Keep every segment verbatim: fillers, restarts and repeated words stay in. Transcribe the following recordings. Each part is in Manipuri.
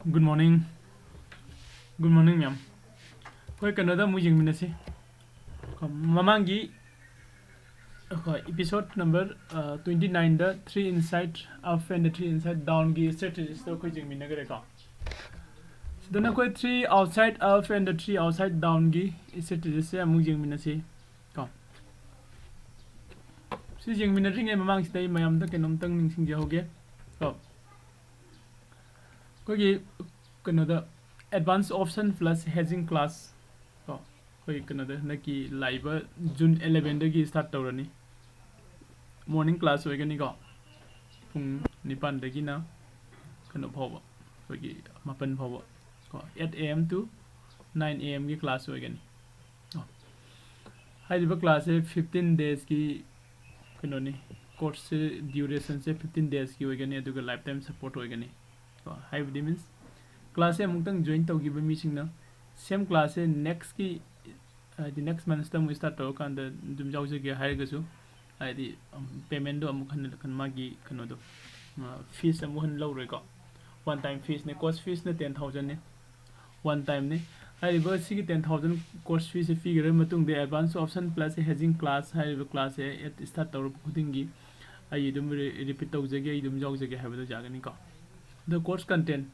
Good morning. Good morning, ma'am. ꯑꯩꯈꯣꯏ ꯀꯩꯅꯣꯗ ꯑꯃꯨꯛ ꯌꯦꯡꯃꯤꯟꯅꯁꯤ꯫ ꯀꯣ, ꯃꯃꯥꯡꯒꯤ ꯑꯩꯈꯣꯏ episode number, ꯑ, twenty-nineꯗ three inside up and three inside downꯒꯤ strategiesꯇꯣ ꯑꯩꯈꯣꯏ ꯌꯦꯡꯃꯤꯟꯅꯈ꯭ꯔꯦꯀꯣ꯫ ꯁꯤꯗꯅ ꯑꯩꯈꯣꯏ three outside up and three outside downꯒꯤ strategiesꯁꯦ ꯑꯃꯨꯛ ꯌꯦꯡꯃꯤꯟꯅꯁꯤ ꯀꯣ꯫ ꯁꯤ ꯌꯦꯡꯃꯤꯟꯅꯗ꯭ꯔꯤꯉꯩ ꯃꯃꯥꯡꯁꯤꯗ ꯑꯩ ꯃꯌꯥꯝꯗ ꯀꯩꯅꯣꯝꯇꯪ ꯅꯤꯡꯁꯤꯡꯖꯍꯧꯒꯦ ꯀꯣ꯫ ꯑꯩꯈꯣꯏꯒꯤ ꯀꯩꯅꯣꯗ advance option plus hedging class ꯀꯣ, ꯑꯩꯈꯣꯏ ꯀꯩꯅꯣꯗ ꯍꯟꯗꯛꯀꯤ ꯂꯥꯛꯏꯕ June elevenꯗꯒꯤ start ꯇꯧꯔꯅꯤ꯫ Morning class ꯑꯣꯏꯒꯅꯤꯀꯣ, ꯄꯨꯡ ꯅꯤꯄꯥꯟꯗꯒꯤꯅ ꯀꯩꯅꯣ ꯐꯥꯎꯕ, ꯑꯩꯈꯣꯏꯒꯤ ꯃꯥꯄꯟ ꯐꯥꯎꯕ ꯀꯣ, eight A M to nine A Mꯒꯤ class ꯑꯣꯏꯒꯅꯤ꯫ ꯍꯥꯏꯔꯤꯕ classꯁꯦ fifteen daysꯀꯤ ꯀꯩꯅꯣꯅꯤ, courseꯁꯦ durationꯁꯦ fifteen daysꯀꯤ ꯑꯣꯏꯒꯅꯤ, ꯑꯗꯨꯒ lifetime support ꯑꯣꯏꯒꯅꯤ ꯀꯣ꯫ ꯍꯥꯏꯕꯗꯤ means classꯁꯦ ꯑꯃꯨꯛꯇꯪ join ꯇꯧꯈꯤꯕ ꯃꯤꯁꯤꯡꯅ same classꯁꯦ nextꯀꯤ, ꯍꯥꯏꯗꯤ next monthꯁꯤꯗ ꯑꯃꯨꯛ start ꯇꯧꯔꯀꯥꯟꯗ ꯑꯗꯨꯝ ꯌꯥꯎꯖꯒꯦ ꯍꯥꯏꯔꯒꯁꯨ, ꯍꯥꯏꯗꯤ, ꯎꯝ, paymentꯗꯣ ꯑꯃꯨꯛ ꯍꯟꯅ ꯃꯥꯒꯤ ꯀꯩꯅꯣꯗꯣ, ꯑ, fees ꯑꯃꯨꯛ ꯍꯟꯅ ꯂꯧꯔꯣꯏꯀꯣ꯫ One time feesꯅꯦ, course feesꯅ ten thousandꯅꯦ, one timeꯅꯤ꯫ ꯍꯥꯏꯔꯤꯕ ꯁꯤꯒꯤ ten thousand course feesꯁꯦ ꯄꯤꯈ꯭ꯔꯕ ꯃꯇꯨꯡꯗ advance option plus hedging class ꯍꯥꯏꯔꯤꯕ classꯁꯦ start ꯇꯧꯔꯛꯄ ꯈꯨꯗꯤꯡꯒꯤ ꯑꯩ ꯑꯗꯨꯝ re-, repeat ꯇꯧꯖꯒꯦ, ꯑꯩ ꯑꯗꯨꯝ ꯌꯥꯎꯖꯒꯦ ꯍꯥꯏꯕꯗꯣ ꯌꯥꯒꯅꯤꯀꯣ꯫ ꯑꯗꯣ course content,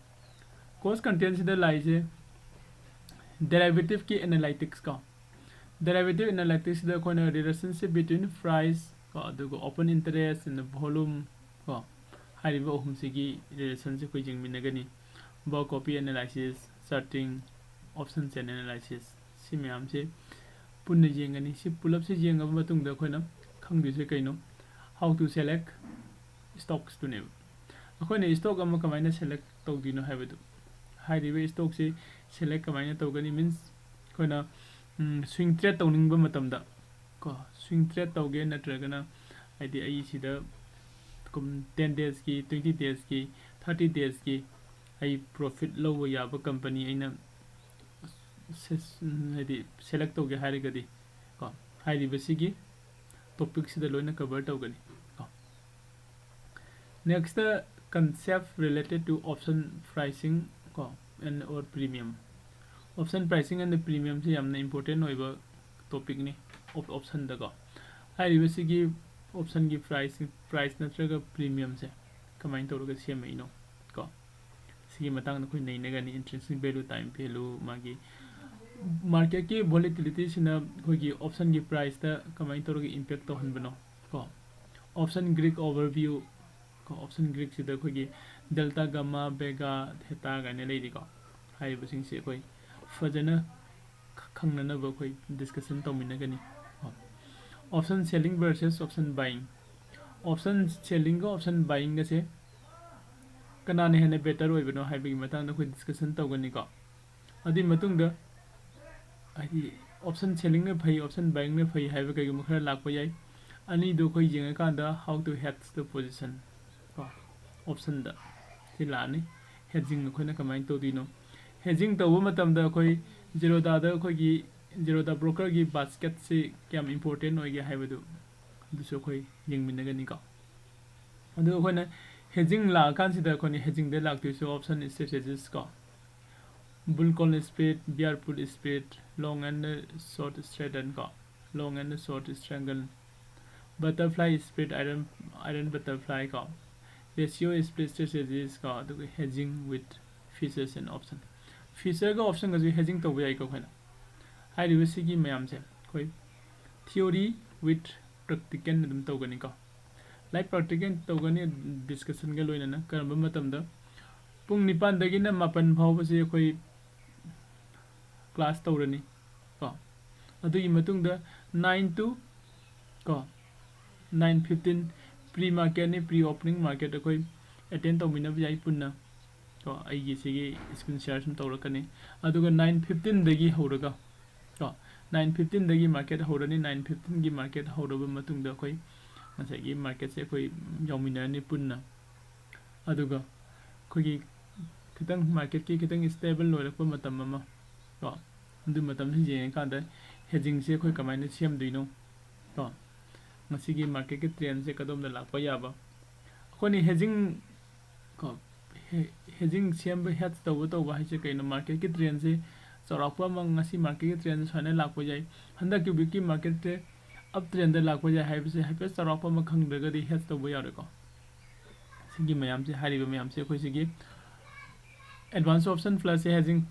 course contentꯁꯤꯗ ꯂꯥꯛꯏꯁꯦ derivative ꯀꯤ analytics ꯀꯣ꯫ Derivative analyticsꯁꯤꯗ ꯑꯩꯈꯣꯏꯅ relationship between price ꯀꯣ, ꯑꯗꯨꯒ open interest and volume ꯀꯣ, ꯍꯥꯏꯔꯤꯕ ꯑꯍꯨꯝꯁꯤꯒꯤ relationꯁꯦ ꯑꯩꯈꯣꯏ ꯌꯦꯡꯃꯤꯟꯅꯒꯅꯤ꯫ Bulk copy analysis, charting, option chain analysis, ꯁꯤ ꯃꯌꯥꯝꯁꯦ ꯄꯨꯟꯅ ꯌꯦꯡꯒꯅꯤ꯫ ꯁꯤ ꯄꯨꯂꯞꯁꯦ ꯌꯦꯡꯉꯕ ꯃꯇꯨꯡꯗ ꯑꯩꯈꯣꯏꯅ ꯈꯪꯗꯣꯏꯁꯦ ꯀꯩꯅꯣ? How to select stocks ꯇꯨꯅꯦꯕ꯫ ꯑꯩꯈꯣꯏꯅ stock ꯑꯃ ꯀꯃꯥꯏꯅ select ꯇꯧꯗꯣꯏꯅꯣ ꯍꯥꯏꯕꯗꯨ꯫ ꯍꯥꯏꯔꯤꯕ stockꯁꯤ select ꯀꯃꯥꯏꯅ ꯇꯧꯒꯅꯤ? Means ꯑꯩꯈꯣꯏꯅ, ꯎꯝ, swing trade ꯇꯧꯅꯤꯡꯕ ꯃꯇꯝꯗ ꯀꯣ, swing trade ꯇꯧꯒꯦ ꯅꯠꯇ꯭ꯔꯒꯅ, ꯍꯥꯏꯗꯤ, ꯑꯩ ꯁꯤꯗ ꯀꯨꯝ-, ten daysꯀꯤ, twenty daysꯀꯤ, thirty daysꯀꯤ ꯑꯩ profit ꯂꯧꯕ ꯌꯥꯕ company ꯑꯩꯅ ꯁꯦ-, ꯎꯝ, ꯍꯥꯏꯗꯤ, select ꯇꯧꯒꯦ ꯍꯥꯏꯔꯒꯗꯤ ꯀꯣ, ꯍꯥꯏꯔꯤꯕꯁꯤꯒꯤ topicꯁꯤꯗ ꯂꯣꯏꯅ cover ꯇꯧꯒꯅꯤ ꯀꯣ꯫ Next, concept related to option pricing ꯀꯣ, and or premium. Option pricing and premium ꯁꯤ ꯌꯥꯝꯅ important ꯑꯣꯏꯕ topicꯅꯤ optionꯗꯀꯣ꯫ ꯍꯥꯏꯔꯤꯕꯁꯤꯒꯤ optionꯒꯤ price, price ꯅꯠꯇ꯭ꯔꯒ premiumꯁꯦ ꯀꯃꯥꯏꯅ ꯇꯧꯔꯒ ꯁꯦꯝꯃꯛꯏꯅꯣ ꯀꯣ, ꯁꯤꯒꯤ ꯃꯇꯥꯡꯗ ꯑꯩꯈꯣꯏ ꯅꯩꯅꯒꯅꯤ꯫ Intrinsic value, time value, ꯃꯥꯒꯤ marketꯀꯤ volatilityꯁꯤꯅ ꯑꯩꯈꯣꯏꯒꯤ optionꯒꯤ priceꯇ ꯀꯃꯥꯏꯅ ꯇꯧꯔꯒ impact ꯇꯧꯍꯟꯕꯅꯣ ꯀꯣ꯫ Option Greek overview ꯀꯣ, option Greekꯁꯤꯗ ꯑꯩꯈꯣꯏꯒꯤ delta, gamma, beta, theta ꯀꯥꯏꯅ ꯂꯩꯔꯤꯀꯣ꯫ ꯍꯥꯏꯔꯤꯕꯁꯤꯡꯁꯤ ꯑꯩꯈꯣꯏ ꯐꯖꯅ ꯈ-, ꯈꯪꯅꯅꯕ ꯑꯩꯈꯣꯏ discussion ꯇꯧꯃꯤꯟꯅꯒꯅꯤ꯫ Option selling versus option buying. Option sellingꯒ option buyingꯒꯁꯦ ꯀꯅꯥꯅ ꯍꯦꯟꯅ better ꯑꯣꯏꯕꯅꯣ ꯍꯥꯏꯕꯒꯤ ꯃꯇꯥꯡꯗ ꯑꯩꯈꯣꯏ discussion ꯇꯧꯒꯅꯤꯀꯣ꯫ ꯑꯗꯨꯒꯤ ꯃꯇꯨꯡꯗ ꯍꯥꯏꯗꯤ option sellingꯅ ꯐꯩ, option buyingꯅ ꯐꯩ ꯍꯥꯏꯕ ꯀꯩꯒꯨꯝꯕ ꯈꯔ ꯂꯥꯛꯄ ꯌꯥꯏ꯫ ꯑꯅꯤꯗꯨ ꯑꯩꯈꯣꯏ ꯌꯦꯡꯉꯀꯥꯟꯗ how to hedge the position ꯀꯣ, optionꯗ ꯁꯤ ꯂꯥꯛꯑꯅꯤ꯫ Hedging ꯑꯩꯈꯣꯏꯅ ꯀꯃꯥꯏꯅ ꯇꯧꯗꯣꯏꯅꯣ? Hedging ꯇꯧꯕ ꯃꯇꯝꯗ ꯑꯩꯈꯣꯏ Zerodhaꯗ ꯑꯩꯈꯣꯏꯒꯤ Zerodha brokerꯒꯤ basketꯁꯤ ꯀꯌꯥꯝ important ꯑꯣꯏꯒꯦ ꯍꯥꯏꯕꯗꯨ ꯑꯗꯨꯁꯨ ꯑꯩꯈꯣꯏ ꯌꯦꯡꯃꯤꯟꯅꯒꯅꯤꯀꯣ꯫ ꯑꯗꯨ ꯑꯩꯈꯣꯏꯅ hedging ꯂꯥꯛꯑꯀꯥꯟꯁꯤꯗ ꯑꯩꯈꯣꯏꯅ hedgingꯗ ꯂꯥꯛꯇꯣꯏꯁꯦ option strategies ꯀꯣ, bull call spread, bear put spread, long and short straddle ꯀꯣ, long and short strangle, butterfly spread, iron, iron butterfly ꯀꯣ, ratio spread strategies ꯀꯣ, ꯑꯗꯨꯒ hedging with futures and option. Futureꯒ optionꯒꯁꯨ hedging ꯇꯧꯕ ꯌꯥꯏꯀꯣ ꯑꯩꯈꯣꯏꯅ꯫ ꯍꯥꯏꯔꯤꯕꯁꯤꯒꯤ ꯃꯌꯥꯝꯁꯦ ꯑꯩꯈꯣꯏ theory with practical ꯑꯗꯨꯝ ꯇꯧꯒꯅꯤꯀꯣ꯫ Live practical ꯇꯧꯒꯅꯤ, discussionꯒ ꯂꯣꯏꯅꯅ꯫ ꯀꯔꯝꯕ ꯃꯇꯝꯗ? ꯄꯨꯡ ꯅꯤꯄꯥꯟꯗꯒꯤꯅ ꯃꯥꯄꯟ ꯐꯥꯎꯕꯁꯤ ꯑꯩꯈꯣꯏ class ꯇꯧꯔꯅꯤ ꯀꯣ꯫ ꯑꯗꯨꯒꯤ ꯃꯇꯨꯡꯗ nine to ꯀꯣ, nine fifteen pre marketꯅꯤ, pre opening market ꯑꯩꯈꯣꯏ attend ꯇꯧꯃꯤꯟꯅꯕ ꯌꯥꯏ ꯄꯨꯟꯅ ꯀꯣ꯫ ꯑꯩꯒꯤ ꯁꯤꯒꯤ screen share ꯁꯨꯝ ꯇꯧꯔꯛꯀꯅꯤ꯫ ꯑꯗꯨꯒ nine fifteenꯗꯒꯤ ꯍꯧꯔꯒ ꯀꯣ, nine fifteenꯗꯒꯤ market ꯍꯧꯔꯅꯤ꯫ Nine fifteenꯒꯤ market ꯍꯧꯔꯕ ꯃꯇꯨꯡꯗ ꯑꯩꯈꯣꯏ ꯉꯁꯥꯏꯒꯤ marketꯁꯦ ꯑꯩꯈꯣꯏ ꯌꯥꯎꯃꯤꯟꯅꯔꯅꯤ ꯄꯨꯟꯅ꯫ ꯑꯗꯨꯒ ꯑꯩꯈꯣꯏꯒꯤ ꯈꯤꯇꯪ marketꯀꯤ ꯈꯤꯇꯪ stable ꯑꯣꯏꯔꯛꯄ ꯃꯇꯝ ꯑꯃ ꯀꯣ, ꯑꯗꯨ ꯃꯇꯝꯁꯤ ꯌꯦꯡꯉꯀꯥꯟꯗ hedgingꯁꯦ ꯑꯩꯈꯣꯏ ꯀꯃꯥꯏꯅ ꯁꯦꯝꯗꯣꯏꯅꯣ ꯀꯣ, ꯉꯁꯤꯒꯤ marketꯀꯤ trendꯁꯦ ꯀꯗꯣꯝꯗ ꯂꯥꯛꯄ ꯌꯥꯕ꯫ ꯑꯩꯈꯣꯏꯅ hedging ꯀꯣ, he-, Hedging ꯁꯦꯝꯕ, hedge ꯇꯧꯕ ꯇꯧꯕ ꯍꯥꯏꯁꯦ ꯀꯩꯅꯣ? Marketꯀꯤ trendꯁꯦ ꯆꯥꯎꯔꯥꯛꯄ ꯑꯃ, ꯉꯁꯤ marketꯀꯤ trendꯁꯦ ꯁꯨꯃꯥꯏꯅ ꯂꯥꯛꯄ ꯌꯥꯏ, ꯍꯟꯗꯛꯀꯤ weekꯀꯤ marketꯁꯦ up trendꯗ ꯂꯥꯛꯄ ꯌꯥꯏ ꯍꯥꯏꯕꯁꯦ ꯍꯥꯏꯐꯦꯠ ꯆꯥꯎꯔꯥꯛꯄ ꯑꯃ ꯈꯪꯗ꯭ꯔꯒꯗꯤ hedge ꯇꯧꯕ ꯌꯥꯔꯣꯏꯀꯣ꯫ ꯁꯤꯒꯤ ꯃꯌꯥꯝꯁꯦ, ꯍꯥꯏꯔꯤꯕ ꯃꯌꯥꯝꯁꯦ ꯑꯩꯈꯣꯏ ꯁꯤꯒꯤ Advanced Option Plusꯁꯦ hedging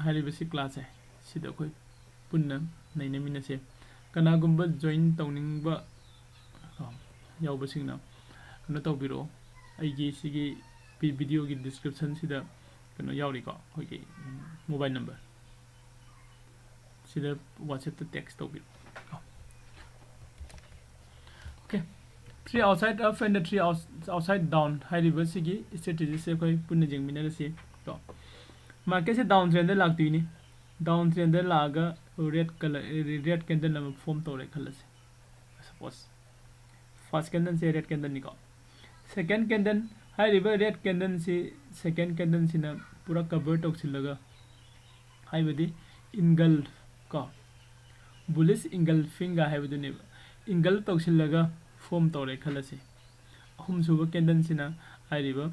ꯍꯥꯏꯔꯤꯕ ꯁꯤ classꯁꯦ ꯁꯤꯗ ꯑꯩꯈꯣꯏ ꯄꯨꯟꯅ ꯅꯩꯅꯃꯤꯟꯅꯁꯦ꯫ ꯀꯅꯥꯒꯨꯝꯕ join ꯇꯧꯅꯤꯡꯕ, ꯀꯣ, ꯌꯥꯎꯕꯁꯤꯡꯅ ꯀꯩꯅꯣ ꯇꯧꯕꯤꯔꯛꯑꯣ, ꯑꯩꯒꯤ ꯁꯤꯒꯤ videoꯒꯤ descriptionꯁꯤꯗ ꯀꯩꯅꯣ ꯌꯥꯎꯔꯤꯀꯣ, ꯑꯩꯈꯣꯏꯒꯤ mobile number ꯁꯤꯗ WhatsAppꯇ text ꯇꯧꯕꯤꯔꯛꯑꯣ꯫ Okay, three outside up and three outs-, outside down ꯍꯥꯏꯔꯤꯕ ꯁꯤꯒꯤ strategyꯁꯦ ꯑꯩꯈꯣꯏ ꯄꯨꯟꯅ ꯌꯦꯡꯃꯤꯟꯅꯔꯁꯤ꯫ ꯀꯣ, marketꯁꯦ down trendꯗ ꯂꯥꯛꯇꯣꯏꯅꯤ꯫ Down trendꯗ ꯂꯥꯛꯑꯒ red colour, red candle ꯑꯃ form ꯇꯧꯔꯦ ꯈꯜꯂꯁꯤ꯫ Suppose first candleꯁꯦ red candleꯅꯤꯀꯣ꯫ Second candle, ꯍꯥꯏꯔꯤꯕ red candleꯁꯤ, second candleꯁꯤꯅ ꯄꯨꯔꯥ cover ꯇꯧꯁꯤꯜꯂꯒ, ꯍꯥꯏꯕꯗꯤ engulf ꯀꯣ, bullish engulfingꯒ ꯍꯥꯏꯕꯗꯨꯅꯦꯕ, engulf ꯇꯧꯁꯤꯜꯂꯒ form ꯇꯧꯔꯦ ꯈꯜꯂꯁꯤ꯫ ꯑꯍꯨꯝꯁꯨꯕ candleꯁꯤꯅ ꯍꯥꯏꯔꯤꯕ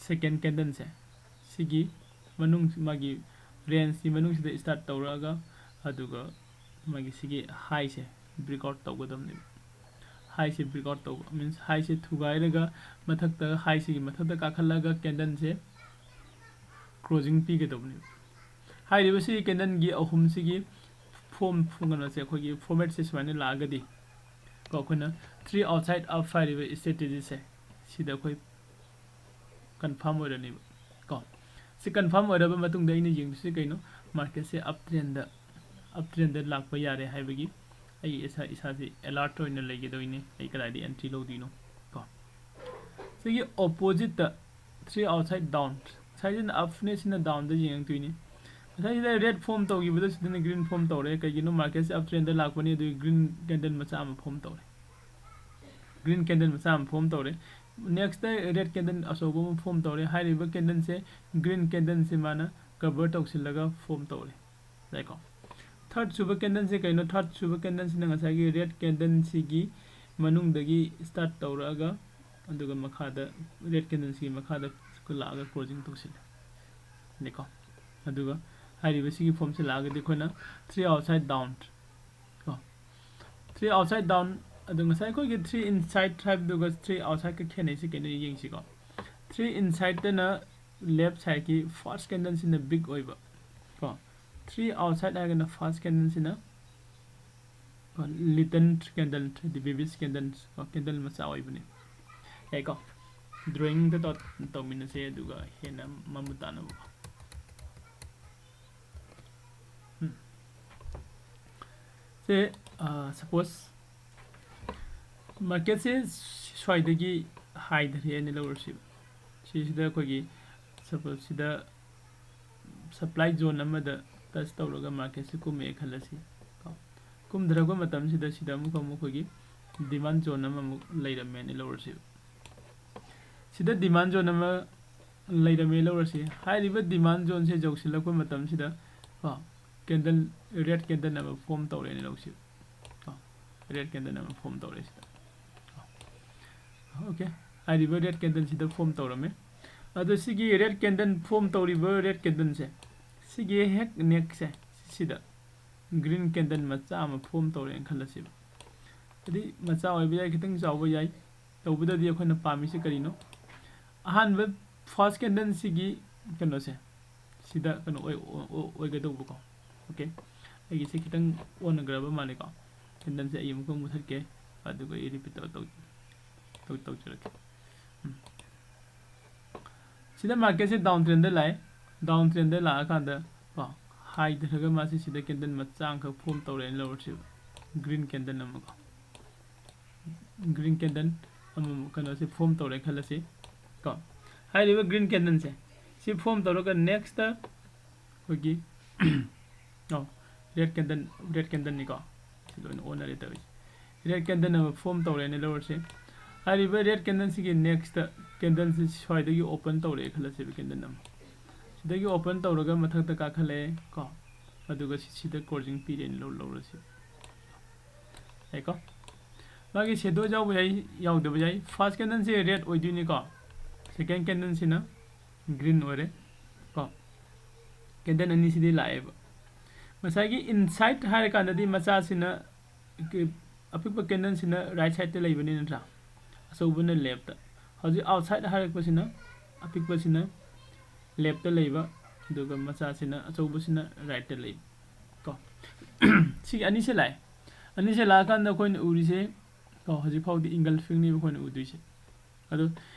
second candleꯁꯦ ꯁꯤꯒꯤ ꯃꯅꯨꯡ, ꯃꯥꯒꯤ rangeꯁꯤ ꯃꯅꯨꯡꯁꯤꯗ start ꯇꯧꯔꯛꯑꯒ, ꯑꯗꯨꯒ ꯃꯥꯒꯤ ꯁꯤꯒꯤ highꯁꯦ breakout ꯇꯧꯒꯗꯕꯅꯦꯕ꯫ Highꯁꯦ breakout ꯇꯧꯕ means highꯁꯦ ꯊꯨꯒꯥꯏꯔꯒ ꯃꯊꯛꯇ, highꯁꯤꯒꯤ ꯃꯊꯛꯇ ꯀꯥꯈꯠꯂꯒ candleꯁꯦ closing ꯄꯤꯒꯗꯕꯅꯦꯕ꯫ ꯍꯥꯏꯔꯤꯕ ꯁꯤꯒꯤ candleꯒꯤ ꯑꯍꯨꯝꯁꯤꯒꯤ form, ꯀꯩꯅꯣꯁꯦ, ꯑꯩꯈꯣꯏꯒꯤ formatꯁꯦ ꯁꯨꯃꯥꯏꯅ ꯂꯥꯛꯑꯒꯗꯤ ꯀꯣ, ꯑꯩꯈꯣꯏꯅ three outside up ꯍꯥꯏꯔꯤꯕ strategyꯁꯦ ꯁꯤꯗ ꯑꯩꯈꯣꯏ confirm ꯑꯣꯏꯔꯅꯦꯕ ꯀꯣ꯫ ꯁꯤ confirm ꯑꯣꯏꯔꯕ ꯃꯇꯨꯡꯗ ꯑꯩꯅ ꯌꯦꯡꯗꯣꯏꯁꯤ ꯀꯩꯅꯣ? Marketꯁꯦ up trendꯗ, up trendꯗ ꯂꯥꯛꯄ ꯌꯥꯔꯦ ꯍꯥꯏꯕꯒꯤ ꯑꯩ ꯏꯁꯥ, ꯏꯁꯥꯁꯤ alert ꯑꯣꯏꯅ ꯂꯩꯒꯗꯣꯏꯅꯤ꯫ ꯑꯩ ꯀꯗꯥꯏꯗ entry ꯂꯧꯗꯣꯏꯅꯣ ꯀꯣ? ꯁꯤꯒꯤ oppositeꯇ three outside down, ꯉꯁꯥꯏꯁꯤꯅ upꯅꯦ, ꯁꯤꯅ downꯗ ꯌꯦꯡꯉꯛꯇꯣꯏꯅꯤ꯫ ꯉꯁꯥꯏꯁꯤꯗ red form ꯇꯧꯈꯤꯕꯗꯣ ꯁꯤꯗꯅ green form ꯇꯧꯔꯦ꯫ ꯀꯩꯒꯤꯅꯣ? Marketꯁꯦ up trendꯗ ꯂꯥꯛꯄꯅꯤ, ꯑꯗꯨꯒꯤ green candle ꯃꯆꯥ ꯑꯃ form ꯇꯧꯔꯦ꯫ Green candle ꯃꯆꯥ ꯑꯃ form ꯇꯧꯔꯦ꯫ Nextꯇ red candle ꯑꯆꯧꯕ ꯑꯃ form ꯇꯧꯔꯦ꯫ ꯍꯥꯏꯔꯤꯕ candleꯁꯦ, green candleꯁꯦ ꯃꯥꯅ cover ꯇꯧꯁꯤꯜꯂꯒ form ꯇꯧꯔꯦ꯫ ꯌꯥꯏꯀꯣ? Third ꯁꯨꯕ candleꯁꯦ ꯀꯩꯅꯣ? Third ꯁꯨꯕ candleꯁꯤꯅ ꯉꯁꯥꯏꯒꯤ red candleꯁꯤꯒꯤ ꯃꯅꯨꯡꯗꯒꯤ start ꯇꯧꯔꯛꯑꯒ ꯑꯗꯨꯒ ꯃꯈꯥꯗ ꯔꯦꯗ ꯀꯦꯟꯗꯜꯁꯤꯒꯤ ꯃꯈꯥꯗ ꯂꯥꯛꯑꯒ ꯀ꯭ꯂꯣꯖꯤꯡ ꯇꯧꯁꯤꯜꯂꯦ ꯅꯤꯀꯣ꯫ ꯑꯗꯨꯒ ꯍꯥꯏꯔꯤꯕ ꯁꯤꯒꯤ ꯐꯣꯝꯁꯦ ꯂꯥꯛꯑꯒꯗꯤ ꯑꯩꯈꯣꯏꯅ ꯊ꯭ꯔꯤ ꯑꯥꯎꯠꯁꯥꯏꯠ ꯗꯥꯎꯟ ꯀꯣ, ꯊ꯭ꯔꯤ ꯑꯥꯎꯠꯁꯥꯏꯠ ꯗꯥꯎꯟ꯫ ꯑꯗꯨ ꯉꯁꯥꯏ ꯑꯩꯈꯣꯏꯒꯤ ꯊ꯭ꯔꯤ ꯏꯟꯁꯥꯏꯠ ꯍꯥꯏꯕꯗꯨꯒ ꯊ꯭ꯔꯤ ꯑꯥꯎꯠꯁꯥꯏꯠꯀ ꯈꯦꯠꯅꯩꯁꯦ ꯀꯩꯅꯣ ꯌꯦꯡꯁꯤꯀꯣ꯫ ꯊ꯭ꯔꯤ ꯏꯟꯁꯥꯏꯠꯇꯅ ꯂꯦꯐ ꯁꯥꯏꯠꯀꯤ ꯐꯥꯔꯁ ꯀꯦꯟꯗꯜꯁꯤꯅ ꯕꯤꯛ ꯑꯣꯏꯕ ꯀꯣ, ꯊ꯭ꯔꯤ ꯑꯥꯎꯠꯁꯥꯏꯠ ꯍꯥꯏꯔꯒꯅ ꯐꯥꯔꯁ ꯀꯦꯟꯗꯜꯁꯤꯅ ꯀꯣ ꯂꯤꯇꯜ ꯀꯦꯟꯗꯜ ꯍꯥꯏꯗꯤ ꯕꯦꯕꯤꯁ ꯀꯦꯟꯗꯜ ꯀꯣ, ꯀꯦꯟꯗꯜ ꯃꯆꯥ ꯑꯣꯏꯕꯅꯤ꯫ ꯌꯥꯏꯀꯣ? ꯗ꯭ꯔꯣꯌꯤꯡꯗ ꯇꯧ-, ꯇꯧꯃꯤꯟꯅꯁꯦ ꯑꯗꯨꯒ ꯍꯦꯟꯅ ꯃꯃꯨꯠ ꯇꯥꯅꯕꯀꯣ꯫ ꯎꯝ꯫ ꯁꯦ, ꯑ, ꯁꯄꯣꯁ ꯃꯥꯔꯀꯦꯠꯁꯦ ꯁ꯭ꯋꯥꯏꯗꯒꯤ ꯍꯥꯏꯊꯔꯦꯅ ꯂꯧꯔꯁꯤꯕ꯫ ꯁꯤꯁꯤꯗ ꯑꯩꯈꯣꯏꯒꯤ ꯁꯄꯣꯁ ꯁꯤꯗ ꯁꯄ꯭ꯂꯥꯏ ꯖꯣꯟ ꯑꯃꯗ ꯇꯆ ꯇꯧꯔꯒ ꯃꯥꯔꯀꯦꯠꯁꯦ ꯀꯨꯝꯃꯛꯑꯦ ꯈꯜꯂꯁꯤ ꯀꯣ꯫ ꯀꯨꯝꯊꯔꯛꯄ ꯃꯇꯝꯁꯤꯗ ꯁꯤꯗ ꯑꯃꯨꯛꯀ ꯑꯃꯨꯛ ꯑꯩꯈꯣꯏꯒꯤ ꯗꯤꯃꯥꯟ ꯖꯣꯟ ꯑꯃꯃꯨꯛ ꯂꯩꯔꯝꯃꯦꯅ ꯂꯧꯔꯁꯤꯕ꯫ ꯁꯤꯗ ꯗꯤꯃꯥꯟ ꯖꯣꯟ ꯑꯃ ꯂꯩꯔꯝꯃꯦ ꯂꯧꯔꯁꯤ꯫ ꯍꯥꯏꯔꯤꯕ ꯗꯤꯃꯥꯟ ꯖꯣꯟꯁꯦ ꯌꯧꯁꯤꯜꯂꯛꯄ ꯃꯇꯝꯁꯤꯗ ꯀꯣ, ꯀꯦꯟꯗꯜ, ꯔꯦꯗ ꯀꯦꯟꯗꯜ ꯑꯃ ꯐꯣꯝ ꯇꯧꯔꯦꯅ ꯂꯧꯁꯤ꯫ ꯀꯣ, ꯔꯦꯗ ꯀꯦꯟꯗꯜ ꯑꯃ ꯐꯣꯝ ꯇꯧꯔꯦ ꯁꯤꯗ꯫ ꯀꯣ, ꯑꯣꯀꯦ, ꯍꯥꯏꯔꯤꯕ ꯔꯦꯗ ꯀꯦꯟꯗꯜꯁꯤꯗ ꯐꯣꯝ ꯇꯧꯔꯝꯃꯦ꯫ ꯑꯗꯣ ꯁꯤꯒꯤ ꯔꯦꯗ ꯀꯦꯟꯗꯜ ꯐꯣꯝ ꯇꯧꯔꯤꯕ ꯔꯦꯗ ꯀꯦꯟꯗꯜꯁꯦ, ꯁꯤꯒꯤ ꯍꯦꯛ ꯅꯦꯛꯁꯁꯦ ꯁꯤꯗ ꯒ꯭ꯔꯤꯟ ꯀꯦꯟꯗꯜ ꯃꯆꯥ ꯑꯃ ꯐꯣꯝ ꯇꯧꯔꯦꯅ ꯈꯜꯂꯁꯦꯕ꯫ ꯍꯥꯏꯗꯤ ꯃꯆꯥ ꯑꯣꯏꯕ ꯌꯥꯏ, ꯈꯤꯇꯪ ꯆꯥꯎꯕ ꯌꯥꯏ, ꯇꯧꯕꯗꯗꯤ ꯑꯩꯈꯣꯏꯅ ꯄꯥꯝꯃꯤꯁꯦ ꯀꯔꯤꯅꯣ? ꯑꯍꯥꯟꯕ ꯐꯥꯔꯁ ꯀꯦꯟꯗꯜꯁꯤꯒꯤ ꯀꯩꯅꯣꯁꯦ ꯁꯤꯗ ꯀꯩꯅꯣ ꯑꯣꯏ-, ꯑꯣ-, ꯑꯣ-, ꯑꯣꯏꯒꯗꯧꯕꯀꯣ꯫ ꯑꯣꯀꯦ, ꯑꯩꯒꯤꯁꯦ ꯈꯤꯇꯪ ꯑꯣꯟꯅꯈ꯭ꯔꯕ ꯃꯥꯜꯂꯦꯀꯣ꯫ ꯀꯦꯟꯗꯜꯁꯦ ꯑꯩ ꯑꯃꯨꯛꯀ ꯃꯨꯊꯠꯀꯦ, ꯑꯗꯨꯒ ꯑꯩ ꯔꯤꯄꯤꯠ ꯇꯧ-, ꯇꯧ-, ꯇꯧ-, ꯇꯧꯖꯔꯛꯀꯦ꯫ ꯎꯝ꯫ ꯁꯤꯗ ꯃꯥꯔꯀꯦꯠꯁꯦ ꯗꯥꯎꯟ ꯇ꯭ꯔꯦꯟꯗ ꯂꯥꯛꯑꯦ꯫ ꯗꯥꯎꯟ ꯇ꯭ꯔꯦꯟꯗ ꯂꯥꯛꯑꯀꯥꯟꯗ ꯀꯣ, ꯍꯥꯏꯊꯔꯒ ꯃꯥꯁꯤ ꯁꯤꯗ ꯀꯦꯟꯗꯜ ꯃꯆꯥ ꯑꯃꯈꯛ ꯐꯣꯝ ꯇꯧꯔꯦꯅ ꯂꯧꯔꯁꯦꯕ꯫ ꯒ꯭ꯔꯤꯟ ꯀꯦꯟꯗꯜ ꯑꯃꯀꯣ꯫ ꯒ꯭ꯔꯤꯟ ꯀꯦꯟꯗꯜ ꯑꯃꯃꯨꯛ ꯀꯩꯅꯣꯁꯦ ꯐꯣꯝ ꯇꯧꯔꯦ ꯈꯜꯂꯁꯤ ꯀꯣ꯫ ꯍꯥꯏꯔꯤꯕ ꯒ꯭ꯔꯤꯟ ꯀꯦꯟꯗꯜꯁꯦ ꯁꯤ ꯐꯣꯝ ꯇꯧꯔꯒ ꯅꯦꯛꯁꯇ ꯑꯩꯈꯣꯏꯒꯤ ꯑꯣ, ꯔꯦꯗ ꯀꯦꯟꯗꯜ, ꯔꯦꯗ ꯀꯦꯟꯗꯜꯅꯤꯀꯣ꯫ ꯁꯤ ꯂꯣꯏꯅ ꯑꯣꯟꯅꯔꯦ ꯇꯧꯔꯤꯁꯦ꯫ ꯔꯦꯗ ꯀꯦꯟꯗꯜ ꯑꯃ ꯐꯣꯝ ꯇꯧꯔꯦꯅ ꯂꯧꯔꯁꯦ꯫ ꯍꯥꯏꯔꯤꯕ ꯔꯦꯗ ꯀꯦꯟꯗꯜꯁꯤꯒꯤ ꯅꯦꯛꯁꯇ ꯀꯦꯟꯗꯜꯁꯤ ꯁ꯭ꯋꯥꯏꯗꯒꯤ ꯑꯣꯄꯟ ꯇꯧꯔꯛꯑꯦ ꯈꯜꯂꯁꯦꯕ, ꯀꯦꯟꯗꯜ ꯑꯃ꯫ ꯁꯤꯗꯒꯤ ꯑꯣꯄꯟ ꯇꯧꯔꯒ ꯃꯊꯛꯇ ꯀꯥꯈꯠꯂꯛꯑꯦ ꯀꯣ꯫ ꯑꯗꯨꯒ ꯁꯤ-, ꯁꯤꯗ ꯀ꯭ꯂꯣꯖꯤꯡ ꯄꯤꯔꯦꯅ ꯂꯧ-, ꯂꯧꯔꯁꯤ꯫ ꯌꯥꯏꯀꯣ? ꯃꯥꯒꯤ shadow ꯌꯥꯎꯕ ꯌꯥꯏ, ꯌꯥꯎꯗꯕ ꯌꯥꯏ꯫ First candle ꯁꯦ red ꯑꯣꯏꯗꯣꯏꯅꯤꯀꯣ, second candle ꯁꯤꯅ green ꯑꯣꯏꯔꯦ ꯀꯣ꯫ Candle ꯑꯅꯤꯁꯤꯗꯤ ꯂꯥꯛꯑꯦꯕ꯫ ꯉꯁꯥꯏꯒꯤ inside ꯍꯥꯏꯔꯀꯥꯟꯗꯗꯤ ꯃꯆꯥꯁꯤꯅ, ꯑꯄꯤꯛꯄ candle ꯁꯤꯅ right side ꯇ ꯂꯩꯕꯅꯤ ꯅꯠꯇ꯭ꯔꯥ, ꯑꯆꯧꯕꯅ left ꯇ꯫ ꯍꯧꯖꯤꯛ outside ꯍꯥꯏꯔꯛꯄꯁꯤꯅ ꯑꯄꯤꯛꯄꯁꯤꯅ left ꯇ ꯂꯩꯕ, ꯑꯗꯨꯒ ꯃꯆꯥꯁꯤꯅ, ꯑꯆꯧꯕꯁꯤꯅ right ꯇ ꯂꯩꯕ ꯀꯣ꯫ ꯁꯤꯒꯤ ꯑꯅꯤꯁꯦ ꯂꯥꯛꯑꯦ꯫ ꯑꯅꯤꯁꯦ ꯂꯥꯛꯑꯀꯥꯟꯗ ꯑꯩꯈꯣꯏꯅ ꯎꯔꯤꯁꯦ ꯀꯣ, ꯍꯧꯖꯤꯛ ꯐꯥꯎꯗꯤ engulfing ꯅꯦꯕ ꯑꯩꯈꯣꯏꯅ ꯎꯗꯣꯏꯁꯦ꯫ ꯑꯗꯣ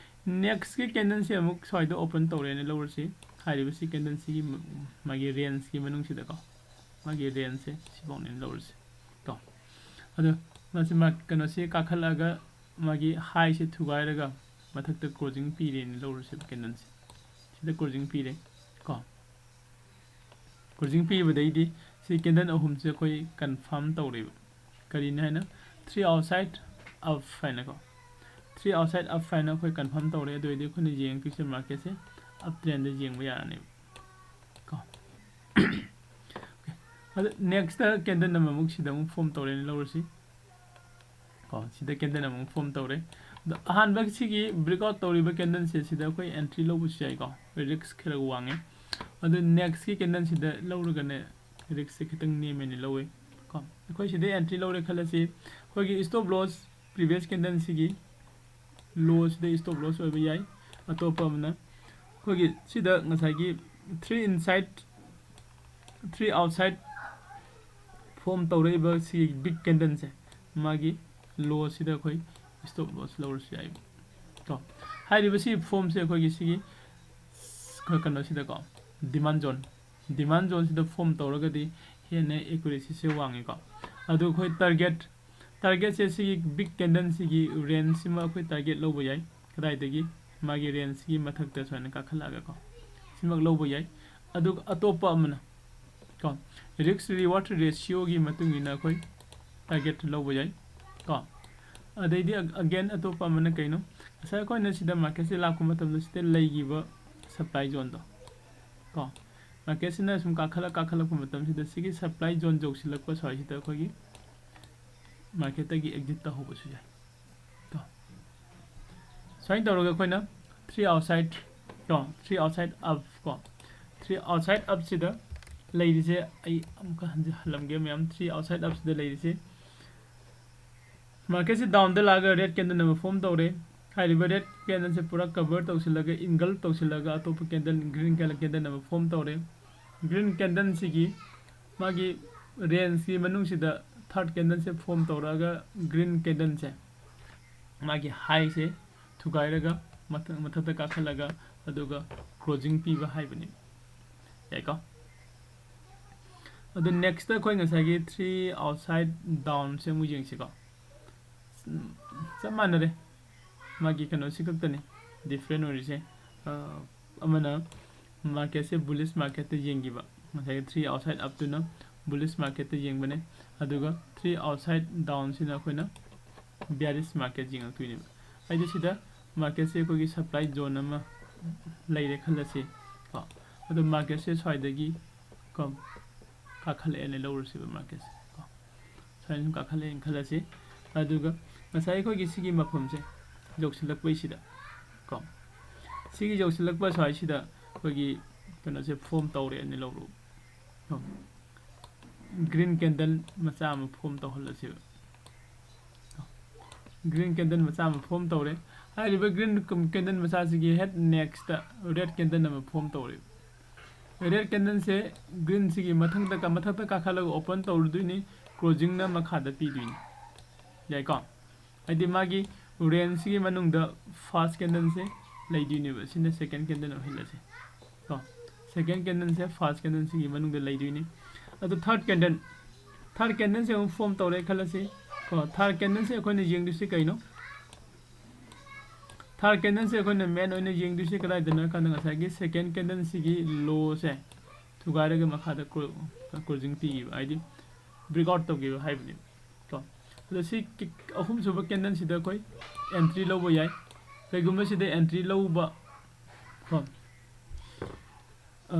next ꯀꯤ candle ꯁꯦ ꯑꯃꯨꯛ ꯁ꯭ꯋꯥꯏꯗ open ꯇꯧꯔꯦꯅ ꯂꯧꯔꯁꯤ꯫ ꯍꯥꯏꯔꯤꯕ ꯁꯤ candle ꯁꯤꯒꯤ ꯃ-, ꯃꯥꯒꯤ range ꯀꯤ ꯃꯅꯨꯡꯁꯤꯗꯀꯣ, ꯃꯥꯒꯤ range ꯁꯦ ꯁꯤꯐꯥꯎꯅꯦꯅ ꯂꯧꯔꯁꯤ ꯀꯣ꯫ ꯑꯗꯣ ꯃꯁꯤ ꯃꯥ-, ꯀꯩꯅꯣꯁꯤ ꯀꯥꯈꯠꯂꯛꯑꯒ ꯃꯥꯒꯤ high ꯁꯦ ꯊꯨꯒꯥꯏꯔꯒ ꯃꯊꯛꯇ closing ꯄꯤꯔꯦꯅ ꯂꯧꯔꯁꯦꯕ candle ꯁꯦ꯫ ꯁꯤꯗ closing ꯄꯤꯔꯦ ꯀꯣ꯫ Closing ꯄꯤꯕꯗꯩꯗꯤ ꯁꯤ candle ꯑꯍꯨꯝꯁꯦ ꯑꯩꯈꯣꯏ confirm ꯇꯧꯔꯦꯕ꯫ ꯀꯔꯤꯅꯤ ꯍꯥꯏꯅ? Three outside up ꯍꯥꯏꯅꯀꯣ꯫ Three outside up ꯍꯥꯏꯅ ꯑꯩꯈꯣꯏ confirm ꯇꯧꯔꯦ꯫ ꯑꯗꯨ ꯑꯣꯏꯔꯗꯤ ꯑꯩꯈꯣꯏꯅ ꯌꯦꯡꯉꯛꯇꯣꯏꯁꯦ market ꯁꯦ up trend ꯗ ꯌꯦꯡꯕ ꯌꯥꯔꯅꯦꯕ ꯀꯣ꯫ Okay꯫ ꯑꯗ next candle ꯑꯃꯃꯨꯛ ꯁꯤꯗ ꯑꯃꯨꯛ form ꯇꯧꯔꯦꯅ ꯂꯧꯔꯁꯤ꯫ ꯀꯣ, ꯁꯤꯗ candle ꯑꯃꯨꯛ form ꯇꯧꯔꯦ꯫ ꯑꯗꯣ ꯑꯍꯥꯟꯕ ꯁꯤꯒꯤ breakout ꯇꯧꯔꯤꯕ candle ꯁꯦ ꯁꯤꯗ ꯑꯩꯈꯣꯏ entry ꯂꯧꯕꯁꯨ ꯌꯥꯏꯀꯣ, risk ꯈꯔ ꯋꯥꯡꯉꯦ꯫ ꯑꯗꯣ next ꯀꯤ candle ꯁꯤꯗ ꯂꯧꯔꯒꯅꯦ, risk ꯁꯦ ꯈꯤꯇꯪ ꯅꯦꯝꯃꯦꯅ ꯂꯧꯋꯦ ꯀꯣ꯫ ꯑꯩꯈꯣꯏ ꯁꯤꯗ entry ꯂꯧꯔꯦ ꯈꯜꯂꯁꯤ, ꯑꯩꯈꯣꯏꯒꯤ stop loss previous candle ꯁꯤꯒꯤ low ꯁꯤꯗ stop loss ꯑꯣꯏꯕ ꯌꯥꯏ꯫ ꯑꯇꯣꯞꯄ ꯑꯃꯅ ꯑꯩꯈꯣꯏꯒꯤ ꯁꯤꯗ ꯉꯁꯥꯏꯒꯤ three inside three outside form ꯇꯧꯔꯛꯏꯕ ꯁꯤꯒꯤ big candle ꯁꯦ, ꯃꯥꯒꯤ low ꯁꯤꯗ ꯑꯩꯈꯣꯏ stop loss ꯂꯧꯔꯁꯨ ꯌꯥꯏꯕ ꯀꯣ꯫ ꯍꯥꯏꯔꯤꯕ ꯁꯤ form ꯁꯦ ꯑꯩꯈꯣꯏꯒꯤ ꯁꯤꯒꯤ ꯀ-, ꯀꯩꯅꯣꯁꯤꯗꯀꯣ, demand zone, demand zone ꯁꯤꯗ form ꯇꯧꯔꯒꯗꯤ ꯍꯦꯟꯅ accuracy ꯁꯦ ꯋꯥꯡꯉꯤꯀꯣ꯫ ꯑꯗꯨ ꯑꯩꯈꯣꯏ target, target ꯁꯦ ꯁꯤꯒꯤ big candle ꯁꯤꯒꯤ range ꯁꯤꯃ ꯑꯩꯈꯣꯏ target ꯂꯧꯕ ꯌꯥꯏ꯫ ꯀꯗꯥꯏꯗꯒꯤ? ꯃꯥꯒꯤ range ꯁꯤꯒꯤ ꯃꯊꯛꯇ ꯁꯨꯃꯥꯏꯅ ꯀꯥꯈꯠꯂꯛꯑꯒꯀꯣ, ꯁꯤꯃꯛ ꯂꯧꯕ ꯌꯥꯏ꯫ ꯑꯗꯨꯒ ꯑꯇꯣꯞꯄ ꯑꯃꯅ ꯀꯣ, risk reward ratio ꯒꯤ ꯃꯇꯨꯡ ꯏꯟꯅ ꯑꯩꯈꯣꯏ target ꯂꯧꯕ ꯌꯥꯏ ꯀꯣ꯫ ꯑꯗꯩꯗꯤ ag-, again ꯑꯇꯣꯞꯄ ꯑꯃꯅ ꯀꯩꯅꯣ? ꯉꯁꯥꯏ ꯑꯩꯈꯣꯏꯅ ꯁꯤꯗ market ꯁꯦ ꯂꯥꯛꯄ ꯃꯇꯝꯗ ꯁꯤꯗ ꯂꯩꯈꯤꯕ supply zone ꯗꯣ ꯀꯣ, market ꯁꯤꯅ ꯁꯨꯝ ꯀꯥꯈꯠꯂꯛ, ꯀꯥꯈꯠꯂꯛꯄ ꯃꯇꯝꯁꯤꯗ ꯁꯤꯒꯤ supply zone ꯌꯧꯁꯤꯜꯂꯛꯄ ꯁ꯭ꯋꯥꯏꯁꯤꯗ ꯑꯩꯈꯣꯏꯒꯤ ꯃꯥꯔꯀꯦꯠꯇꯒꯤ ꯑꯦꯛꯖꯤꯠ ꯇꯧꯍꯧꯕꯁꯨ ꯌꯥꯏ꯫ ꯀꯣ, ꯁꯨꯃꯥꯏꯅ ꯇꯧꯔꯒ ꯑꯩꯈꯣꯏꯅ three outside, ꯀꯣ, three outside up, ꯀꯣ, three outside upꯁꯤꯗ ꯂꯩꯔꯤꯁꯦ, ꯑꯩ ꯑꯃꯨꯛꯀ ꯍꯟꯖ-, ꯍꯜꯂꯝꯒꯦ ꯃꯌꯥꯝ꯫ Three outside upꯁꯤꯗ ꯂꯩꯔꯤꯁꯦ, ꯃꯥꯔꯀꯦꯠꯁꯤ ꯗꯥꯎꯟꯗ ꯂꯥꯛꯑꯒ ꯔꯦꯗ ꯀꯦꯟꯗꯜ ꯑꯃ ꯐꯣꯝ ꯇꯧꯔꯦ꯫ ꯍꯥꯏꯔꯤꯕ ꯔꯦꯗ ꯀꯦꯟꯗꯜꯁꯦ ꯄꯨꯔꯥ ꯀꯚꯔ ꯇꯧꯁꯤꯜꯂꯒ, ꯏꯟꯒꯜꯐ ꯇꯧꯁꯤꯜꯂꯒ, ꯑꯇꯣꯞꯄ ꯀꯦꯟꯗꯜ, ꯒ꯭ꯔꯤꯟ ꯀꯦꯟꯗꯜ, ꯀꯦꯟꯗꯜ ꯑꯃ ꯐꯣꯝ ꯇꯧꯔꯦ꯫ ꯒ꯭ꯔꯤꯟ ꯀꯦꯟꯗꯜꯁꯤꯒꯤ ꯃꯥꯒꯤ ꯔꯦꯟꯖꯀꯤ ꯃꯅꯨꯡꯁꯤꯗ ꯊꯥꯔꯠ ꯀꯦꯟꯗꯜꯁꯦ ꯐꯣꯝ ꯇꯧꯔꯛꯑꯒ, ꯒ꯭ꯔꯤꯟ ꯀꯦꯟꯗꯜꯁꯦ ꯃꯥꯒꯤ ꯍꯥꯏꯁꯦ ꯊꯨꯒꯥꯏꯔꯒ ꯃꯊꯛ-, ꯃꯊꯛꯇ ꯀꯥꯈꯠꯂꯒ, ꯑꯗꯨꯒ ꯀ꯭ꯂꯣꯖꯤꯡ ꯄꯤꯕ ꯍꯥꯏꯕꯅꯤ꯫ ꯌꯥꯏꯀꯣ? ꯑꯗꯨ ꯅꯦꯛꯁꯇ ꯑꯩꯈꯣꯏ ꯉꯁꯥꯏꯒꯤ three outside downꯁꯦ ꯑꯃꯨꯛ ꯌꯦꯡꯁꯤꯀꯣ꯫ ꯎꯝ, ꯆꯞ ꯃꯥꯟꯅꯔꯦ꯫ ꯃꯥꯒꯤ ꯀꯩꯅꯣꯁꯤ ꯈꯛꯇꯅꯤ, ꯗꯤꯐ꯭ꯔꯦꯟ ꯑꯣꯏꯔꯤꯁꯦ꯫ ꯑ, ꯑꯃꯅ ꯃꯥꯔꯀꯦꯠꯁꯦ ꯕꯨꯂꯤꯁ ꯃꯥꯔꯀꯦꯠꯇ ꯌꯦꯡꯈꯤꯕ, ꯉꯁꯥꯏꯒꯤ three outside upꯇꯨꯅ ꯕꯨꯂꯤꯁ ꯃꯥꯔꯀꯦꯠꯇ ꯌꯦꯡꯕꯅꯦ, ꯑꯗꯨꯒ three outside downꯁꯤꯅ ꯑꯩꯈꯣꯏꯅ bearish market ꯌꯦꯡꯉꯛꯇꯣꯏꯅꯦꯕ꯫ ꯍꯥꯏꯗꯤ ꯁꯤꯗ ꯃꯥꯔꯀꯦꯠꯁꯦ ꯑꯩꯈꯣꯏꯒꯤ ꯁꯄ꯭ꯂꯥꯏ ꯖꯣꯟ ꯑꯃ ꯂꯩꯔꯦ ꯈꯜꯂꯁꯤ ꯀꯣ, ꯑꯗꯣ ꯃꯥꯔꯀꯦꯠꯁꯦ ꯁ꯭ꯋꯥꯏꯗꯒꯤ ꯀꯣ ꯀꯥꯈꯠꯂꯛꯑꯦꯅ ꯂꯧꯔꯁꯦꯕ ꯃꯥꯔꯀꯦꯠꯁꯦ ꯀꯣ꯫ ꯁꯨꯃꯥꯏꯅ ꯁꯨꯝ ꯀꯥꯈꯠꯂꯛꯑꯦꯅ ꯈꯜꯂꯁꯤ꯫ ꯑꯗꯨꯒ ꯉꯁꯥꯏ ꯑꯩꯈꯣꯏꯒꯤ ꯁꯤꯒꯤ ꯃꯐꯝꯁꯦ ꯌꯧꯁꯤꯜꯂꯛꯄꯩꯁꯤꯗ ꯀꯣ, ꯁꯤꯒꯤ ꯌꯧꯁꯤꯜꯂꯛꯄ ꯁ꯭ꯋꯥꯏꯁꯤꯗ ꯑꯩꯈꯣꯏꯒꯤ ꯀꯩꯅꯣꯁꯦ ꯐꯣꯝ ꯇꯧꯔꯦꯅ ꯂꯧꯔꯣ꯫ ꯀꯣ, ꯒ꯭ꯔꯤꯟ ꯀꯦꯟꯗꯜ ꯃꯆꯥ ꯑꯃ ꯐꯣꯝ ꯇꯧꯍꯜꯂꯁꯦꯕ꯫ ꯒ꯭ꯔꯤꯟ ꯀꯦꯟꯗꯜ ꯃꯆꯥ ꯑꯃ ꯐꯣꯝ ꯇꯧꯔꯦ꯫ ꯍꯥꯏꯔꯤꯕ ꯒ꯭ꯔꯤꯟ ꯀꯦꯟꯗꯜ ꯃꯆꯥꯁꯤꯒꯤ ꯍꯦꯛ ꯅꯦꯛꯁꯇ ꯔꯦꯗ ꯀꯦꯟꯗꯜ ꯑꯃ ꯐꯣꯝ ꯇꯧꯔꯦ꯫ ꯔꯦꯗ ꯀꯦꯟꯗꯜꯁꯦ ꯒ꯭ꯔꯤꯟꯁꯤꯒꯤ ꯃꯊꯪꯗ ꯀꯥ-, ꯃꯊꯛꯇ ꯀꯥꯈꯠꯂꯒ ꯑꯣꯄꯟ ꯇꯧꯔꯨꯗꯣꯏꯅꯤ, ꯀ꯭ꯂꯣꯖꯤꯡꯅ ꯃꯈꯥꯗ ꯄꯤꯗꯣꯏꯅꯤ꯫ ꯌꯥꯏꯀꯣ? ꯍꯥꯏꯗꯤ ꯃꯥꯒꯤ ꯔꯦꯟꯖꯁꯤꯒꯤ ꯃꯅꯨꯡꯗ ꯐꯥꯔꯁ ꯀꯦꯟꯗꯜꯁꯦ ꯂꯩꯗꯣꯏꯅꯦꯕ, ꯁꯤꯅ ꯁꯦꯀꯦꯟ ꯀꯦꯟꯗꯜ ꯑꯣꯏꯍꯜꯂꯁꯦ ꯀꯣ꯫ ꯁꯦꯀꯦꯟ ꯀꯦꯟꯗꯜꯁꯦ ꯐꯥꯔꯁ ꯀꯦꯟꯗꯜꯁꯤꯒꯤ ꯃꯅꯨꯡꯗ ꯂꯩꯗꯣꯏꯅꯤ꯫ ꯑꯗꯣ ꯊꯥꯔꯠ ꯀꯦꯟꯗꯜ, ꯊꯥꯔꯠ ꯀꯦꯟꯗꯜꯁꯦ ꯑꯃꯨꯛ ꯐꯣꯝ ꯇꯧꯔꯦ ꯈꯜꯂꯁꯤ ꯀꯣ꯫ ꯊꯥꯔꯠ ꯀꯦꯟꯗꯜꯁꯦ ꯑꯩꯈꯣꯏꯅ ꯌꯦꯡꯗꯣꯏꯁꯤ ꯀꯩꯅꯣ? ꯊꯥꯔꯠ ꯀꯦꯟꯗꯜꯁꯦ ꯑꯩꯈꯣꯏꯅ ꯃꯦꯟ ꯑꯣꯏꯅ ꯌꯦꯡꯗꯣꯏꯁꯤ ꯀꯗꯥꯏꯗꯅꯣ ꯍꯥꯏ ꯀꯥꯟꯗ ꯉꯁꯥꯏꯒꯤ ꯁꯦꯀꯦꯟ ꯀꯦꯟꯗꯜꯁꯤꯒꯤ ꯂꯣꯁꯦ ꯊꯨꯒꯥꯏꯔꯒ ꯃꯈꯥꯗ ꯀ꯭ꯂꯣ-, ꯀ꯭ꯂꯣꯖꯤꯡ ꯄꯤꯈꯤꯕ, ꯍꯥꯏꯗꯤ ꯕ꯭ꯔꯦꯛ ꯑꯥꯎꯠ ꯇꯧꯈꯤꯕ ꯍꯥꯏꯕꯅꯦꯕ ꯀꯣ꯫ ꯑꯗꯣ ꯁꯤ ꯀꯤ-, ꯑꯍꯨꯝꯁꯨꯕ ꯀꯦꯟꯗꯜꯁꯤꯗ ꯑꯩꯈꯣꯏ ꯑꯦꯟꯇ꯭ꯔꯤ ꯂꯧꯕ ꯌꯥꯏ꯫ ꯀꯩꯒꯨꯝꯕ ꯁꯤꯗ ꯑꯦꯟꯇ꯭ꯔꯤ ꯂꯧꯕ ꯀꯣ, ꯑ,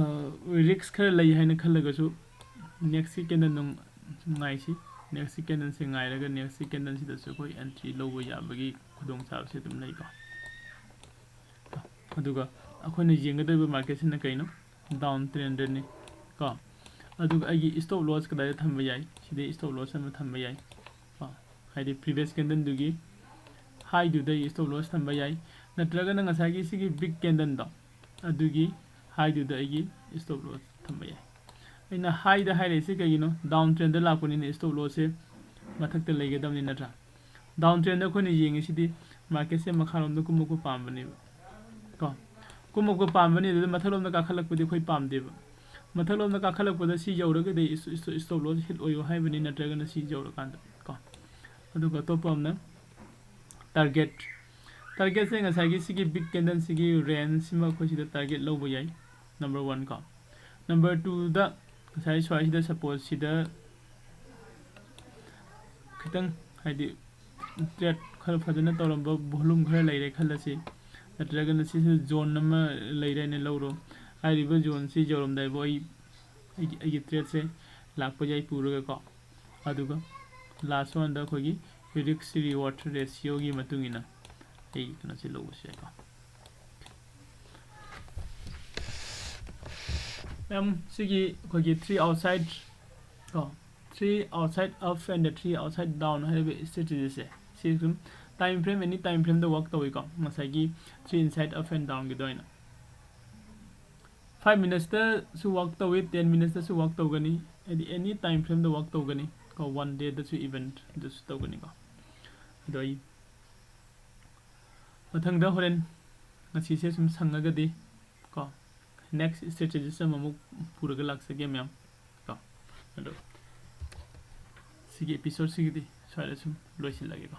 ꯔꯤꯛꯁ ꯈꯔ ꯂꯩ ꯍꯥꯏꯅ ꯈꯜꯂꯒꯁꯨ ꯅꯦꯛꯁꯀꯤ ꯀꯦꯟꯗꯜ ꯑꯗꯨꯝ ꯉꯥꯏꯁꯤ꯫ ꯅꯦꯛꯁꯀꯤ ꯀꯦꯟꯗꯜꯁꯦ ꯉꯥꯏꯔꯒ ꯅꯦꯛꯁꯀꯤ ꯀꯦꯟꯗꯜꯁꯤꯗꯁꯨ ꯑꯩꯈꯣꯏ ꯑꯦꯟꯇ꯭ꯔꯤ ꯂꯧꯕ ꯌꯥꯕꯒꯤ ꯈꯨꯗꯣꯡꯆꯥꯕꯁꯦ ꯑꯗꯨꯝ ꯂꯩꯀꯣ꯫ ꯑꯗꯨꯒ ꯑꯩꯈꯣꯏꯅ ꯌꯦꯡꯒꯗꯧꯔꯤꯕ ꯃꯥꯔꯀꯦꯠꯁꯤꯅ ꯀꯩꯅꯣ? ꯗꯥꯎꯟ ꯇ꯭ꯔꯦꯟꯗꯅꯤ ꯀꯣ꯫ ꯑꯗꯨꯒ ꯑꯩꯒꯤ ꯏꯁꯇꯣꯞ ꯂꯣꯁ ꯀꯗꯥꯏꯗ ꯊꯝꯕ ꯌꯥꯏ? ꯁꯤꯗꯩ ꯏꯁꯇꯣꯞ ꯂꯣꯁ ꯑꯃ ꯊꯝꯕ ꯌꯥꯏ ꯀꯣ꯫ ꯍꯥꯏꯗꯤ ꯄ꯭ꯔꯤꯚꯤꯌꯁ ꯀꯦꯟꯗꯜꯗꯨꯒꯤ ꯍꯥꯏꯗꯨꯗ ꯑꯩ ꯏꯁꯇꯣꯞ ꯂꯣꯁ ꯊꯝꯕ ꯌꯥꯏ, ꯅꯠꯇ꯭ꯔꯒꯅ ꯉꯁꯥꯏꯒꯤ ꯁꯤꯒꯤ ꯕꯤꯛ ꯀꯦꯟꯗꯜꯗꯣ ꯑꯗꯨꯒꯤ ꯍꯥꯏꯗꯨꯗ ꯑꯩꯒꯤ ꯏꯁꯇꯣꯞ ꯂꯣꯁ ꯊꯝꯕ ꯌꯥꯏ꯫ ꯑꯩꯅ ꯍꯥꯏꯗ ꯍꯥꯏꯔꯛꯏꯁꯦ ꯀꯩꯒꯤꯅꯣ? ꯗꯥꯎꯟ ꯇ꯭ꯔꯦꯟꯗ ꯂꯥꯛꯄꯅꯤꯅ ꯏꯁꯇꯣꯞ ꯂꯣꯁꯁꯦ ꯃꯊꯛꯇ ꯂꯩꯒꯗꯕꯅꯤ ꯅꯠꯇ꯭ꯔꯥ? ꯗꯥꯎꯟ ꯇ꯭ꯔꯦꯟꯗ ꯑꯩꯈꯣꯏꯅ ꯌꯦꯡꯉꯤꯁꯤꯗꯤ ꯃꯥꯔꯀꯦꯠꯁꯦ ꯃꯈꯥꯔꯣꯝꯗ ꯀꯨꯝꯃꯛꯄ ꯄꯥꯝꯕꯅꯦꯕ ꯀꯣ꯫ ꯀꯨꯝꯃꯛꯄ ꯄꯥꯝꯕꯅꯤ, ꯑꯗꯨꯗ ꯃꯊꯛꯂꯣꯝꯗ ꯀꯥꯈꯠꯂꯛꯄꯗꯤ ꯑꯩꯈꯣꯏ ꯄꯥꯝꯗꯦꯕ꯫ ꯃꯊꯛꯂꯣꯝꯗ ꯀꯥꯈꯠꯂꯛꯄꯗ ꯁꯤ ꯌꯧꯔꯒꯗꯤ ꯏꯁ-, ꯏꯁ-, ꯏꯁꯇꯣꯞ ꯂꯣꯁ ꯍꯤꯠ ꯑꯣꯏꯌꯣ ꯍꯥꯏꯕꯅꯤ, ꯅꯠꯇ꯭ꯔꯒꯅ ꯁꯤ ꯌꯧꯔꯀꯥꯟꯗ ꯀꯣ꯫ ꯑꯗꯨꯒ ꯑꯇꯣꯞꯄ ꯑꯃꯅ ꯇꯥꯔꯒꯦꯠ꯫ ꯇꯥꯔꯒꯦꯠꯁꯦ ꯉꯁꯥꯏꯒꯤ ꯁꯤꯒꯤ ꯕꯤꯛ ꯀꯦꯟꯗꯜꯁꯤꯒꯤ ꯔꯦꯟꯖꯁꯤꯃ ꯑꯩꯈꯣꯏ ꯁꯤꯗ ꯇꯥꯔꯒꯦꯠ ꯂꯧꯕ ꯌꯥꯏ, ꯅꯝꯕꯔ ꯋꯥꯟ ꯀꯣ꯫ ꯅꯝꯕꯔ ꯇꯨꯗ ꯉꯁꯥꯏ ꯁ꯭ꯋꯥꯏꯁꯤꯗ ꯁꯄꯣꯖ ꯁꯤꯗ ꯈꯤꯇꯪ ꯍꯥꯏꯗꯤ ꯇ꯭ꯔꯦꯠ ꯈꯔ ꯐꯖꯅ ꯇꯧꯔꯝꯕ ꯚꯣꯂꯨꯝ ꯈꯔ ꯂꯩꯔꯦ ꯈꯜꯂꯁꯤ, ꯅꯠꯇ꯭ꯔꯒꯅ ꯁꯤꯁꯨ ꯖꯣꯟ ꯑꯃ ꯂꯩꯔꯦꯅ ꯂꯧꯔꯣ꯫ ꯍꯥꯏꯔꯤꯕ ꯖꯣꯟꯁꯤ ꯌꯧꯔꯝꯗꯥꯏꯐꯥꯎ ꯑꯩ ꯑꯩꯒꯤ, ꯑꯩꯒꯤ ꯇ꯭ꯔꯦꯠꯁꯦ ꯂꯥꯛꯄ ꯌꯥꯏ ꯄꯨꯔꯒꯀꯣ꯫ ꯑꯗꯨꯒ ꯂꯥꯁ ꯋꯥꯟꯗ ꯑꯩꯈꯣꯏꯒꯤ ꯔꯤꯛꯁ ꯔꯤꯋꯥꯔꯗ ꯔꯦꯁꯤꯌꯣꯒꯤ ꯃꯇꯨꯡ ꯏꯟꯅ ꯑꯩ ꯀꯩꯅꯣꯁꯦ ꯂꯧꯕꯁꯨ ꯌꯥꯏꯀꯣ꯫ ꯃꯦꯝ, ꯁꯤꯒꯤ ꯑꯩꯈꯣꯏꯒꯤ three outside ꯀꯣ, three outside up and three outside down ꯍꯥꯏꯔꯤꯕ ꯏꯁꯇ꯭ꯔꯦꯇꯦꯖꯤꯁꯦ, ꯁꯤ ꯑꯗꯨꯝ ꯇꯥꯏꯝ ꯐ꯭ꯔꯦꯝ, ꯑꯦꯅꯤ ꯇꯥꯏꯝ ꯐ꯭ꯔꯦꯝꯗ ꯋꯥꯛ ꯇꯧꯏꯀꯣ꯫ ꯉꯁꯥꯏꯒꯤ three inside up and downꯒꯤꯗ ꯑꯣꯏꯅ five minutesꯇꯁꯨ ꯋꯥꯛ ꯇꯧꯏ, ten minutesꯇꯁꯨ ꯋꯥꯛ ꯇꯧꯒꯅꯤ, ꯍꯥꯏꯗꯤ ꯑꯦꯅꯤ ꯇꯥꯏꯝ ꯐ꯭ꯔꯦꯝꯗ ꯋꯥꯛ ꯇꯧꯒꯅꯤ ꯀꯣ, ꯋꯥꯟ ꯗꯦꯗꯁꯨ ꯏꯚꯦꯟꯗꯁꯨ ꯇꯧꯒꯅꯤꯀꯣ꯫ ꯑꯗꯣ ꯑꯩ ꯃꯊꯪꯗ ꯍꯣꯔꯦꯟ ꯉꯁꯤꯁꯦ ꯁꯨꯝ ꯁꯪꯉꯒꯗꯤ ꯀꯣ, ꯅꯦꯛꯁ ꯏꯁꯇ꯭ꯔꯦꯇꯦꯖꯤꯁ ꯑꯃꯃꯨꯛ ꯄꯨꯔꯒ ꯂꯥꯛꯆꯒꯦ ꯃꯌꯥꯝ ꯀꯣ꯫ ꯑꯗꯣ ꯁꯤꯒꯤ ꯑꯦꯄꯤꯁꯣꯗꯁꯤꯒꯤꯗꯤ ꯁ꯭ꯋꯥꯏꯗ ꯁꯨꯝ ꯂꯣꯏꯁꯤꯜꯂꯒꯦꯀꯣ꯫